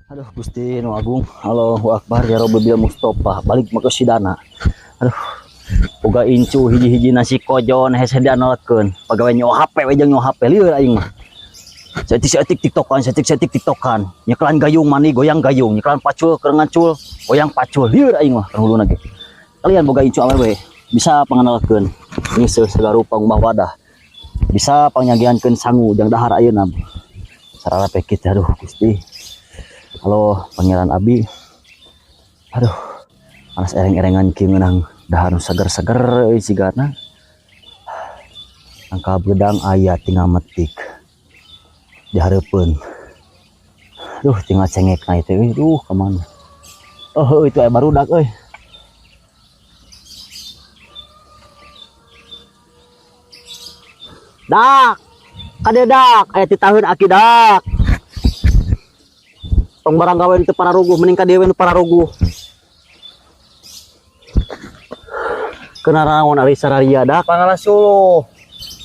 Aduh Gusti Nu Agung, Allahu Akbar ya Rabbi bil Mustafa, balik mah ke sidana. Aduh, boga incu hiji-hiji nasi kojon hese dianalkeun. Pagawe nyo HP we jeung nyo HP lieur aing mah. Saeutik-saeutik tiktokan, saeutik-saeutik tiktokan. Nyekelan gayung mani goyang gayung, nyekelan pacul keur ngacul, goyang pacul lieur aing mah huluna ge. Kalian boga incu awewe bisa panganalkeun nyeuseuh segala rupa ngubah wadah. Bisa pangyagiankeun sangu jang dahar ayeuna. Sarara pekit aduh Gusti. Halo Pangeran Abi. Aduh, panas ereng-erengan kieu ngeunang dahar nu seger-seger euy sigana. Angka bedang aya tinggal metik dihareupeun. Duh, tinggal cengekna itu euy. Duh, ka mana? Oh, itu aya barudak euy. Dak. Kade dak, aya titaheun aki dak. Tong barang gawe teu pararuguh mending ka dieu we nu pararuguh. Kena naon ari sararia dak? Pangalah suluh.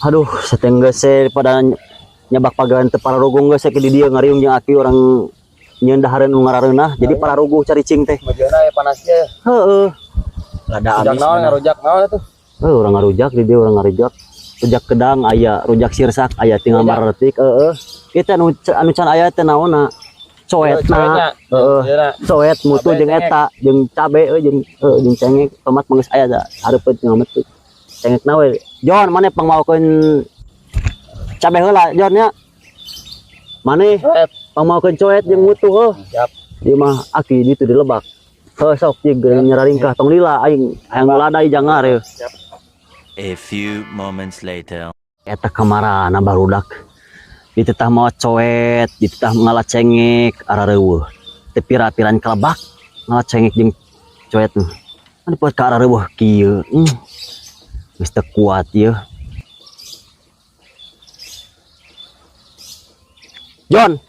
Aduh, sateng geus pada nyabak pagawean teu pararuguh geus ke di dieu ngariung jeung aki urang nyieun dahareun nu ngarareunah, jadi pararuguh caricing teh. Bajana ya panasnya. Heeh. Lada Rujak amis. Naon ngarujak naon atuh? Heuh, urang ngarujak di dieu urang ngarujak. Rujak kedang aya, rujak sirsak aya tinggal maretik heeh. Kita anu anu can aya teh naonna? Coetna. Heeh. Coet mutu jeung eta, jeung cabe euy jeung heuh jeung cengek, tomat mah geus aya da hareupeun tinggal metik. Cengekna we. Jon, maneh pangmaokeun cabe heula Jon nya. Maneh pangmaokeun coet jeung mutu heuh. Siap. Ieu mah aki ditu di lebak. Heuh sok jeung nyararingkah tong lila aing hayang ladai jangar yeuh. Siap. A few moments later. Eta kamarana barudak. Dititah mawa coet, dititah ngala cengek arareuweuh. Teu pira-piran kalebak ngala cengek jeung coet mah. Kan dipoet ka arareuweuh kieu. Geus teu kuat ieu. Jon,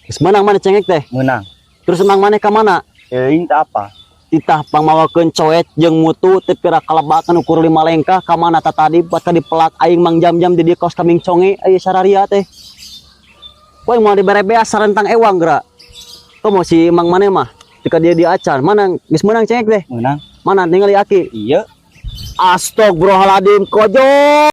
geus meunang maneh cengek teh? Meunang. Terus emang maneh ka mana? Euing teh apa? Titah pangmawakeun coet jeung mutu teu pira kalebakan ukur 5 lengkah ka mana ta tadi buat ka dipelak aing mang jam-jam di dieu kaos kaming conge aya sararia teh. Woi mau dibere beas sarentang ewang geura. Komo si mang maneh mah jika dia diacan mana geus meunang cengek teh? Meunang. Mana ningali aki? Iya. Astagfirullahaladzim kojo.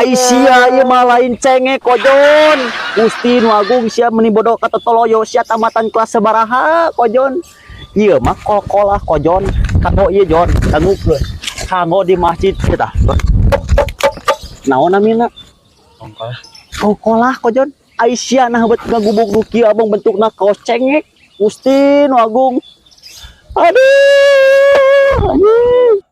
Aisyah ieu mah lain cengek kojon. Gusti Nu Agung sia meuni bodoh ka totoloyo sia tamatan kelas sabaraha kojon. Ieu mah kol-kolah kojon. Kanggo ieu Jon, dangukeun. Kanggo di masjid tah. Naon namina? Kongkolah. Kongkolah kojon. Aisyah nah bet ngagubuk nu kieu abong bentukna kaos cengek. Gusti Nu Agung. Aduh, anjing.